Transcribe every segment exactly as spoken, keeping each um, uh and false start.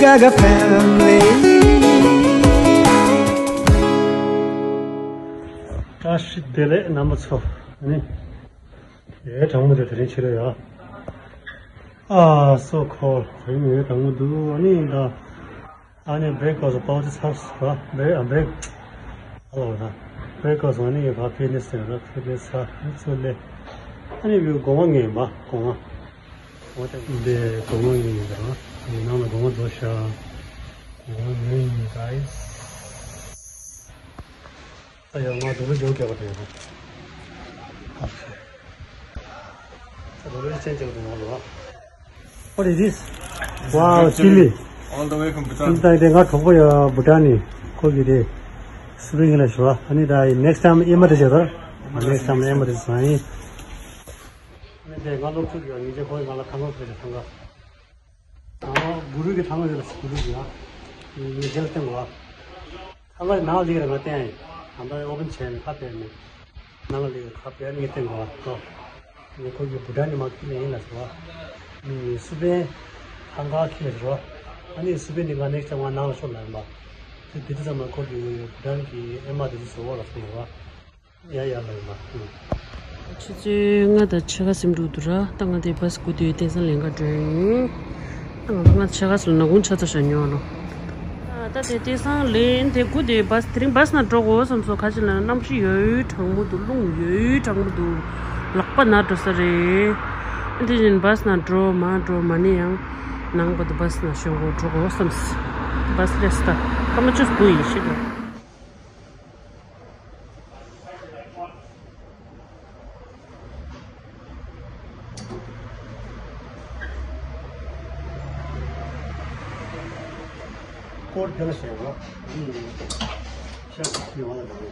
Gaga Family. བཀྲ་ཤིས་བདེ་ལེགས་རྣམ་པ་ཚོ། ཨ་ནི། ཡའི་གྲང་མོ་དེ་དེ་རིང་ཕྱི་རེད་ཡ། ཨ། so cold. དེ་རིང་ཡའི་གྲང་མོ་འདུག་ཨ་ནི་ད། ཨ་ནི་breakfast པའོ་ཏི་ཚར་སོང་ར། break ཨ་break ཨ་ལོ་ར། breakfast ཨ་ནི་ཕ་ཕི་ནི་སེ་ར་ཕི་ནི་ས་ནི་ཚོ་ལེ། ཨ་ནི་བི་སྒོ་ང་ངེས་མ་སྒོ་ང་། འོ་དེ་འདི་སྒོ་ང་ངེས་ཡིན་ར། ངེས་ནང་ལ་སྒོ་ང་རྫོགས་ཤག་སྒོ་ང་ངེས་ཡིན་guys. ད་ཡང་ང་དུ་རུ་འཇོག་རྒྱག་པ་དེ་ཡོད། ད་དུ་རུ་ཅན་རྒྱག་དུ་ང་ལོ། What is this? Wow, chili. All the way from Bhutan. ད་དེ་ང་གྲོགས་པོ་ཡ་བྷུ་ཊན་ནི་ཁོ་གི་དེ་སུ་རིང་ལ་ཞུ་བ། ཨ་ནི་ད་next time ཨེ་མ་དེ་བྱེད་དོ། next time ཨེ་མ་དེ་བྱེད་ཨིན། ཨ་ནི་དེ་ང་སློབ་ཕྲུག་ཡ་ཉིན་རྗེས་ཁོ་ང་ལ་ཐང་ག་ཁོས་ཐང་ག་ཨ། གུ་རུ་གི་ཐང་ཡོད་ལ་གུ་རུ་གི་ཡ། ངས་རྗེས་ལ་བསྟན་དགོས། ཐང་ག་ནང་ལ་ལིག་ར་ང་བསྟན་ཡིན། ད་ལྟ་ཨོ་བན་བྱས་ནས་ཁ་ཕྱེ་ནས། ནང་ལ་ལིག་ར་ཁ་ཕྱེ་ནས་ངས་བསྟན་དགོས་ལ། ངས་ཁོ་གི་བྷུ་ཊན་ནི་མ་ཁྱི་ནས་ཡིན་ལ་ཟེར་བ། ནི་སུ་པན་ཐང་ག་ཁྱི་ལ་ཟེར་བ། ཨ་ནི་སུ་པན་ནི་ང་ནེགསི་ཊའིམ་ང་ནང་ལ་ཤོར་ལ་ཡིན་པ། དེ་དེ་དུས་ཙམ་ལ་ཁོ་གི་བྷུ་ཊན་གི་ཨེ་མ་དེ་ཚོ་བཟོ་བ་ལ་སོང་ཡོད་བ། ཡ་ཡ་ལ་ཡིན་པ། ཆུ་ཚོད་ལྔ་དང་ཕྱེད་ཀ་ཟིན་འགྲོ་འདུག་ར། ད་ང་དེ་བཱས་སྒུག་དུས་དེང་སང་ལེན་ག་འགྲོ་ཡིན། ད་ང་ད་ང་ཕྱེད་ཀ་ཟིན་ན་གུང་ཆ་ཚ་ཤ་ཉོ་ནོ། ད་དེ་དེང་སང་ལེན་དེ་སྒུག་དེ་བཱས་དེ་རིང་བཱས་ནང་འགྲོ་དགོས་བསམ་སོང་། ཁ་ཅིག་ལ་གནམ་གཤིས་ཡོད་གྲང་མོ་འདུག་རླུང་ཡོད་གྲང་མོ་འདུག་ལག་པ་ན་འགྲོ་ས་རེད། དེ་བཞིན་བཱས་ནང་འགྲོ་མ་འགྲོ་མ་ནི་ཡང་ནང་པ་དུ་བཱས་ནང་ཞོན་དགོས་འགྲོ་དགོས་བསམ། བཱས་ལས་ད་སྐར་མ་བཅུ་དགུ་ཡིན་ཤི་དོ། སྐོར་དེ་ལ་ཞེན་པ། ཤ་ཁྱི་བ་ལ་དང་།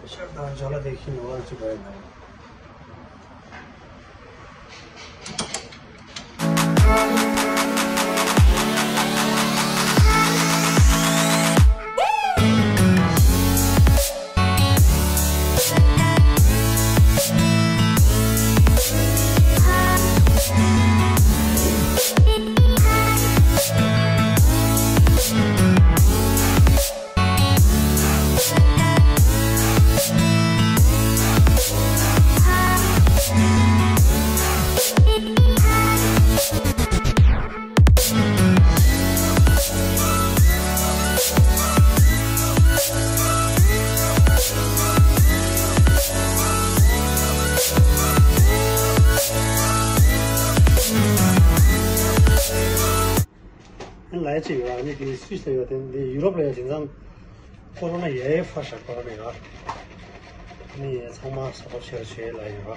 ཤ་དང་ཇ་ལ་དེ་ཁྱི་བ་ལ་ཅི་བ་ཡིན་ན། ལའི་ཅིག་ཡོད། ཨ་ནི་དེ་སུད་སི་ཡོད་དེ་འདི་ཡུ་རོབ་ལ་ཡོད། དེང་སང་ཁོ་རོ་ན་ཡའི་ཧྥ་ཤ་ཁོ་རོ་ན་ཡོད། ཨ་ནི་ཚང་མ་ས་ཐོབ་ཆེ་རུ་ཆེ་ལ་ཡོད། ཨ་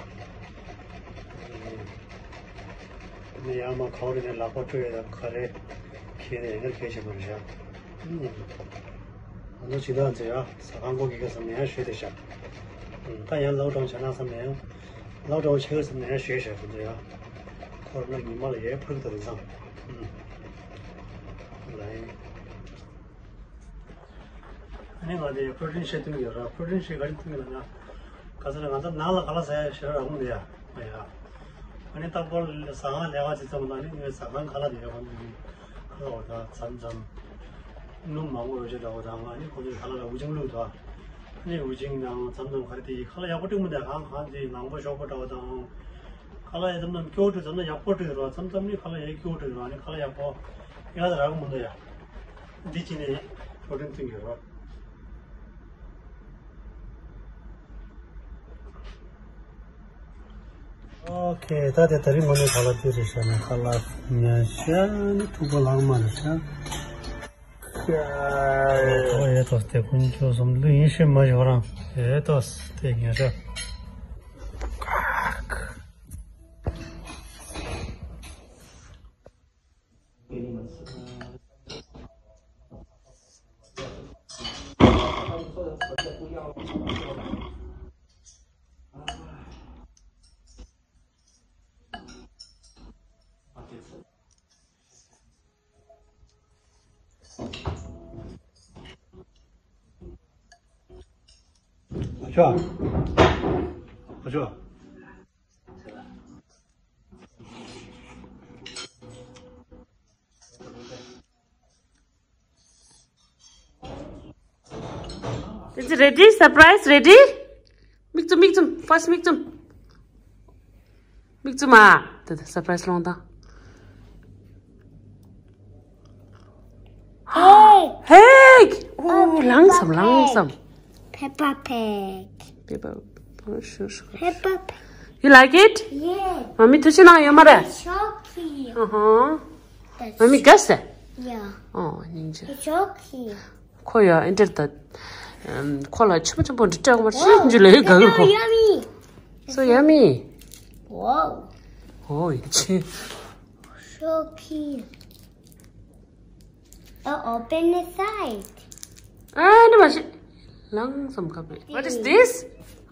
ནི་ཡང་མ་ག་བ་རེ་ནས་ལག་པ་སྤྲོད་ཡོད་ད་ག་རེ་ཁྱེད་ནས་ཡང་ཁྱེད་བྱེད་པ་རེད་ཤག་ང་ཚོ་ཇི་ལྟར་མཛད་ཡ་ཟ་ཁང་སྒོ་གི་ཁ་བསམ་ནས་ཡང་ཞོད་དེ་ཤག་ད་ཡང་ལའོ་ཀྲའུན་བྱས་ན་བསམ་ནས་ཡང་ལའོ་ཀྲའུན་ཆེ་གི་བསམ་ནས་ཡང་ཞོད་ཤག་ང་ཚོ་ཡ། ཁོ་རོ་ན་ཉི་མ་ལ་ཡའི་ཕ་གི་ད་དེང་སང་། ལའི། ཨ་ནི་ང་དེ་པྲོ་ཊིན་ཤེག་འཐུང་གི་ཡོད་ར། པྲོ་ཊིན་ཤེག་ག་རེ་འཐུང་གི་ལབ་ན། ག་ཚོད་ལ་ང་ཚོ་ནང་ལ་ག་ལ་ཟ་ཡ་ཞེ་དྲག་རག་མི་འདུག་ཡ། ཨ་ཡ། ཨ་ནི་རྟག་པར་ཟ་ཁང་ལས་ཀ་བྱེད་ཙམ་ལ་ནི་ངས་ཟ་ཁང་ག་ལ་དེ་ཡོད་པ་འདུག་ཁ་ལ་འོ་ད་མཚམས་མཚམས་སྣུམ་མང་པོ་ཡོད་ཆེ་འདྲ་བོ་དང་། ཨ་ནི་ཁོ་ཚོས་ཁ་ལ་ལ་ཝུ་ཅིང་བླུགས་ད། ཨ་ནི་ཝུ་ཅིང་དང་མཚམས་མཚམས་ག་རེ་དེ་ཁ་ལ་ཡག་པོ་སྤྲད་མི་འདུག་གང་གང་དེ་མང་པོ་ཞོག་པོ་འདྲ་བོ་དང་། ཁ་ལ་ཡ་མཚམས་མཚམས་སྐྱོ་བོ་སྤྲད། མཚམས་མཚམས་ཡག་པོ་སྤྲད་རོགས། མཚམས་མཚམས་ནི་ཁ་ལ་ཡ་སྐྱོ་བོ་སྤྲད་རོགས། ཨ་ནི་ཁ་ལ་ཡག་པོ་ཡག་ད་རག་གི་མི་འདུག་ཡ། འདི་ཅི་ནས་པྲོ་ཊིན་འཐུང་གི་རོགས། ཨོ་ཁེ། ད་དེ་ད་རིང་ངོ་ནས་ཁ་ལག་དེ་རེད་ཤག་ནས་ཁ་ལག་ཉར་ཤག་ནི་ཐུག་པ་ལངས་མ་རེད་ཤག་ཁ་ལག་ཡོད་ཏོ། དེ་ཀུན་སྤྱོད་བསམ་བློ་ཡིན་ཤེས་མ་ཞོ་རང་ཡོད་ཏོ། དེ་ཉར་ཤག་ཨ་ཅོ། ཨ་ཅོ། Is it ready? Surprise ready? མིག་བཙུམ་མིག་བཙུམ། ཕར་སི་མིག་བཙུམ། མིག་བཙུམ་ཨ། ད་ད་surprise སློང་དང་། Hey! ཧེ། ཨོ། ཨོ། ལངས་སམ། ལངས་སམ། Peppa Pig. Peppa. Oh, sure, sure. Peppa Pig. You like it? Yeah. མ་མི་ཐུགས་ཆེ་གནང་ཡོད་མ་རེད། It's so cute. Uh-huh. That's མ་མི་དགའ་སེ། Yeah. ཨོ། སྙིང་རྗེ། It's so cute. ཁོ་ཡ་ཨེ་འདྲ་ད། ཁོ་ལ་ཆུ་མ་ཆུ་པོ་འདྲི་སྤྲད་མ་ཤེས་འཇུ་ལེ་ག་གི་ཁོ། Yummy. So yummy. Wow. Oh, ཡ་ཆེ། So cute. Oh, open the side. ཨ་ནི་མ་ཤེས། ལངས་སམ་ཁ་པེ། What is this?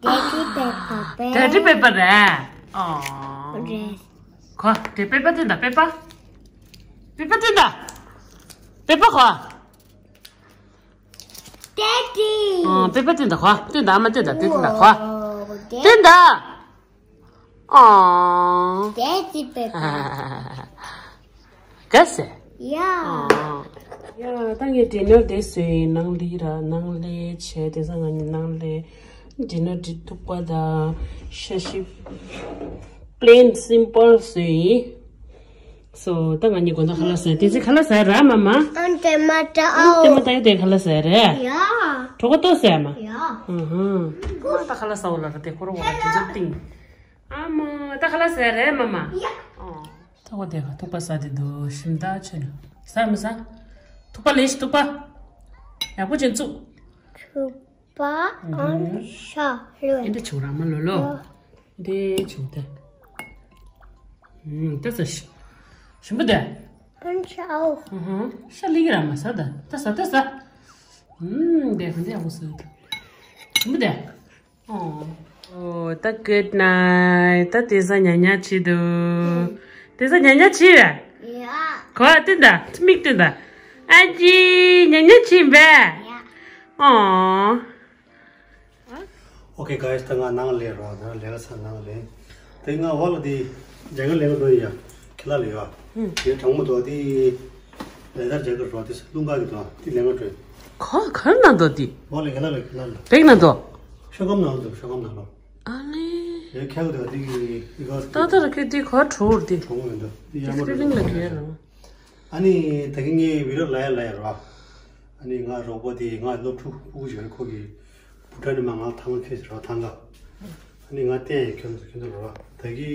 Daddy Peppa Pig. Daddy Peppa རེད། ཨོ། རེད། ཁོ་དེ་པེ་པ་དེ་འདྲ་པེ་པ། པེ་པ་དེ་འདྲ། པེ་པ་ཁོ། Daddy. ཨོ། པེ་པ་དེ་འདྲ་ཁོ། དེ་འདྲ་མ་དེ་འདྲ་དེ་འདྲ་ཁོ། Whoa, དེ་འདྲ། ཨོ། Daddy Peppa. ག་སེ། Yeah. ཨོ། ཡ་ད་ངས་dinner དེ་བཟོས་ཡིན། ནང་ལི་ར་ནང་ལས་བྱས་དེ་ས་ང་ནི་ནང་ལས་dinner འདི་ཐུག་པ་དང་ཤ་ཤི་plain simple བཟོས་ཡིན། So ད་ང་གཉིས་དགོང་དག་ཁ་ལག་ཟ། དེ་ཚེ་ཁ་ལག་ཟ་ར་མ་མ། ཨན་ཏེ་མ་ཏ་ཨོ། ཨན་ཏེ་མ་ཏ་ཡ་དེ་ཁ་ལག་ཟ་རེད། ཡ། གྲོགས་པོ་ཏོ་ཟ་མ། ཡ། ཨ་ཧ། མ་ད་ཁ་ལག་ཟ་འོ་ལ་ར་དེ་ཁོ་རོ་བ་དེ་ཚོ་ཏིང་། ཨ་མ་ད་ཁ་ལག་ཟ་རེད་མ་མ། ཡ། ཨོ། ད་གོ་དེ་ག་ཐུག་པ་ཟ་དེ་འདུག་ཞིམ་ད་ཆེ་ན་ཟ་མི་ཟ། ཐུག་པ་ལེ་ཤི་ཐུག་པ། ཡག་པོ་ཅན་བཙུགས། ཐུག་པ་ཨང་ཤ་ལོ། ཨེ་འདི་ཆུ་ར་མ་ལོ་ལོ། འདི་ཆུ་དེ། ཨུམ་ད་ཟ་ཤི། ཞིམ་པོ་དེ། ཨང་ཤ་ཨོ། ཧུ་ཧུ། ཤ་ལི་གི་ར་མ་ཟ་ད། ད་ཟ་ད་ཟ། ཨུམ་དེ་ག་འདི་ཡག་པོ་ཟ་ད། ཞིམ་པོ་དེ། ཨོ། ཨོ་ད་good night། ད་དེ་ས་ཉ་ཉ་བྱེད་འདུག་དེ་ས་ཉ་ཉ་བྱེད་ར། ཡ། གོ་བསྟན་ད་མིག་བསྟན་ད། ཨ་ཅི་ཉ་ཉ་བྱེད་པས། ཡ། ཨོ། Okay guys ད་ང་ནང་ལས་རོགས་ད་ལས་ཀ་ཚར་ནང་ལས། དེ་ང་འོག་ལ་དེ་རྒྱ་གར་ལས་ཀ་འགྲོ་ཡ། ཁྱི་ལ་ལས་ཡ། དེ་གྲང་མོ་དོ་དེ། ལས་ད་རྒྱ་གར་རོགས་དེ་རླུང་ག་གི་དོ་དེ་ལས་ཀ་འགྲོ། ག་གར་ན་དོ་དེ། འོག་ལ་ཁྱི་ལ་ལས་ཁྱི་ལ་ལས། བེག་ན་དོ། ཤོ་གམ་ནང་དུ་ཤོ་གམ་ནང་ལོ། ཨ་ནི། ཡ་ཁྱི་གི་དོ་དེ་གི་ཡི་ག་ད་ད་ར་ཁྱི་དེ་ག་གྲོ་བོར་དེ། གྲོ་མོ་མི་འདུག་དེ་ཡ་མོ་དེ་རེད་ལིང་ལ་གི་ཡ་རོ། ཨ་ནི་ད་གི་ངའི་བི་རོ་ལ་ཡ་ལ་ཡ་རོ། ཨ་ནི་ང་རོགས་པ་དེ་ང་སློབ་ཕྲུག་སྤུ་གུ་ཞིག་རེད་ཁོ་གི། བུ་ཁྲ་ནི་མ་ང་ཐང་ཁེ་ཟེར་བ་ཐང་ག་ཨ་ནི་ང་བསྟན་ཡས་ཁྱོད་ཚོ་ཁྱོད་ཚོ་རོ་ད་གི་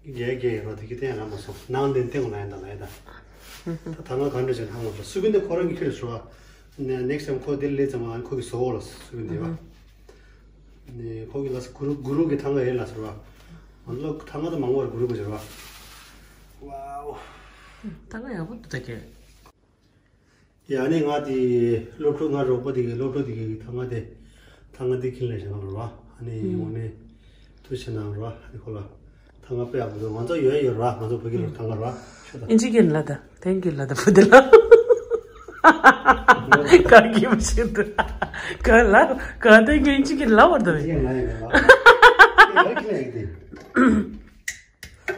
རྒྱལ་རྒྱལ་རོ་ད་གི་བསྟན་ར་མ་སོང་ནང་ལྡན་བསྟན་ལ་ཡ་ད་ལ་ཡ་ད། ད་ཐང་ག་ག་འདྲ་བྱས་ཐང་མ་སོང་སུ་གི་འདི་ཁོ་རང་གི་ཁྱོད་ཚོ་རོ། next time ཁོ་དེ་ལས་ཙམ་ཨ་ནི་ཁོ་གི་བཟོ་འོ་ལ་སུ་གི་འདི་བ། ནི་ཁོ་གི་ལ་སུ་གུ་རུ་གུ་རུ་གི་ཐང་ག་ཡེ་ལ་སུ་རོ། ང་ལོ་ཐང་ག་ད་མང་བར་གུ་རུ་ག་ཟེར་བ། ཝའོ། ཐང་ག་ཡག་པོ་འདུག་ད་ཁྱེད། ཡ་ནི་ང་དེ་སློབ་ཕྲུག་ང་རོགས་པ་དེ་གི་སློབ་ཕྲུག་དེ་གི་ཐང་ག་དེ་ཐང་ག་དེ་ཁྱིམ་ལས་བྱེད་ན་རོ་བ། ཨ་ནི་ངོ་ནས་ཐུགས་ཆེ་གནང་རོ་བ། ཨ་ནི་ཁོ་ལ་ཐང་ག་དཔེ་ཡག་པོ་འདུག་ང་ཚོ་ཡོད་ཡོད་རོ་བ། ང་ཚོ་བོད་ཀྱི་ལོ་ཐང་ག་རོ་བ་ཤོད་དང་། ཨིན་ཇི་གིན་ལ་ད་thank you ལ་ད་བུ་དེ་ལ་ག་གི་མ་ཤེས་འདུག་ག་ལ་ག་thank you ཨིན་ཇི་གིན་ལ་བར་དུ་ཡིན།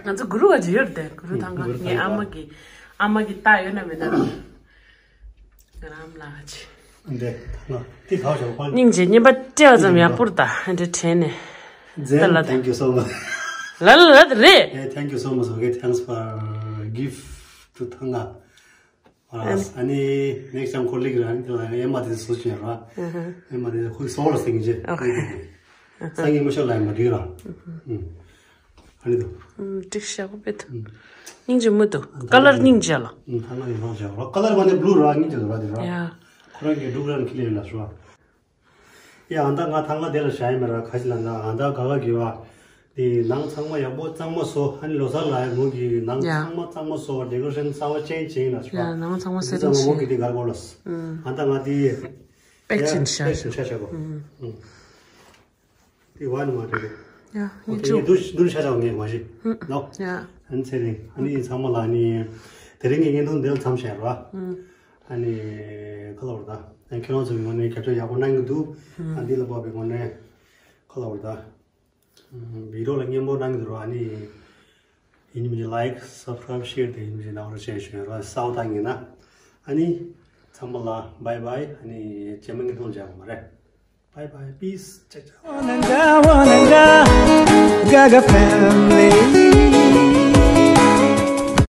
ང་ཚོ་གུ་རུ་བ་ཇི་ཡོད་དེ་གུ་རུ་ཐང་ག་ངའི་ཨ་མ་གི་ཨ་མ་གི་རྟགས་ཡོད་ན་མེད་ན། རང་ལ་ཅི། འདི་ཐང་ག་དེ་ག་བྱ་བ། སྙིང་རྗེ་བསྙེན་པ་སྤྲད་པ་ཙམ་ཡང་པུར་ད་འདྲེ་དྲན་ནས། ཛེན། Thank you so much. ལ་ལ་ལ་རེད། Hey, thank you so much. Okay, thanks for gift to ཐང་ག་ཨ་ནི་next time ཁོ་ལིག་ར་ནི་དེ་ལ་ཨེ་མ་དེ་སོ་ཅན་ར། ཨེ་མ་དེ་ཁོ་སོ་ལ་སེང་ཅེ། ས་ངན་མ་ཤོ་ལ་ཨེ་མ་འགྲིག་ར། ཨ་ནི་དུ། འགྲིག་ཤག་པོ་བེད། སྙིང་རྗེ་མོ་འདུག་ཀ་ལར་སྙིང་རྗེ་ལ། ཐང་ག་ཡིན་ཧང་ཞག་ར་ཀ་ལར་མ་ནི་བླུ་ར་སྙིང་རྗེ་ལ་ར་དེ་ར། ཡ། ཁོ་རང་གི་འབྲུག་རང་ཁི་ལེ་ལ་ཤོ། ཡ་ཨ་ད་ང་ཐང་ག་དེ་ལ་ཞ་ཡི་མེ་ར་ཁ་ཤི་ལ་ན་ཨ་ད་ག་ག་གི་བ། དེ་ནང་ཚང་མ་ཡག་པོ་གཙང་མ་བཟོ། ཨ་ནི་ལོ་གསར་ལ་ཡ་ངོ་གི་ནང་ཡ། ཚང་མ་གཙང་མ་བཟོ་ཌེ་ཀོ་རེ་ཤན་གསར་བ་ཅན་ཅན་ལ་ཤོ། ཡ་ནང་ཚང་མ་སེ་ཊིང་ངོ་གི་དེ་གར་གོ་ལ། ཨ་ད་ང་དེ། པེག་ཅིན་ཤ་པེག་ཅིན་ཤ་ཤ་གོ། དེ་བ་ནི་མ་རེད། ཡ་ཨོ་ཁེ་ངས་འདུ་འདུ་ཤ་ཤ་ངས་མ་ཤེས་ནོ། ཡ་ཨ་ནི་ཚེ་རིང་ཨ་ནི་ཚང་མ་ལ་ནི་དེ་རིང་གི་བརྙན་ཐུང་འདིར་མཚམས་བཞག་རོགས། ཨ་ནི་ཁ་ལོ་བར་ད་ཨ་ཁྱེད་རང་ཚོའི་ངོས་ནས་རྒྱབ་སྐྱོར་ཡག་པོ་གནང་གི་འདུག་ཨ་འདི་ལ་དཔག་པའི་ངོས་ནས་ཁ་ལོ་བར་ད་བི་ཌིའོ་ལ་སྙན་པོ་གནང་གི་འདུག་ཨ་ནི། ཡིན་མིན་like subscribe share དེ་ཡིན་མིན་གནང་རོགས་བྱས་ཞུ་ཡ་རོགས་གསལ་བོ་བཏང་ཡིན་ན། ཨ་ནི། ཚང་མ་ལ་bye bye. ཨ་ནི་རྗེས་མ་ངས་ཐུག་མཇལ་གོ་མ་རེད། Bye bye, peace, ciao ciao. Wananga, wananga, Gaga family.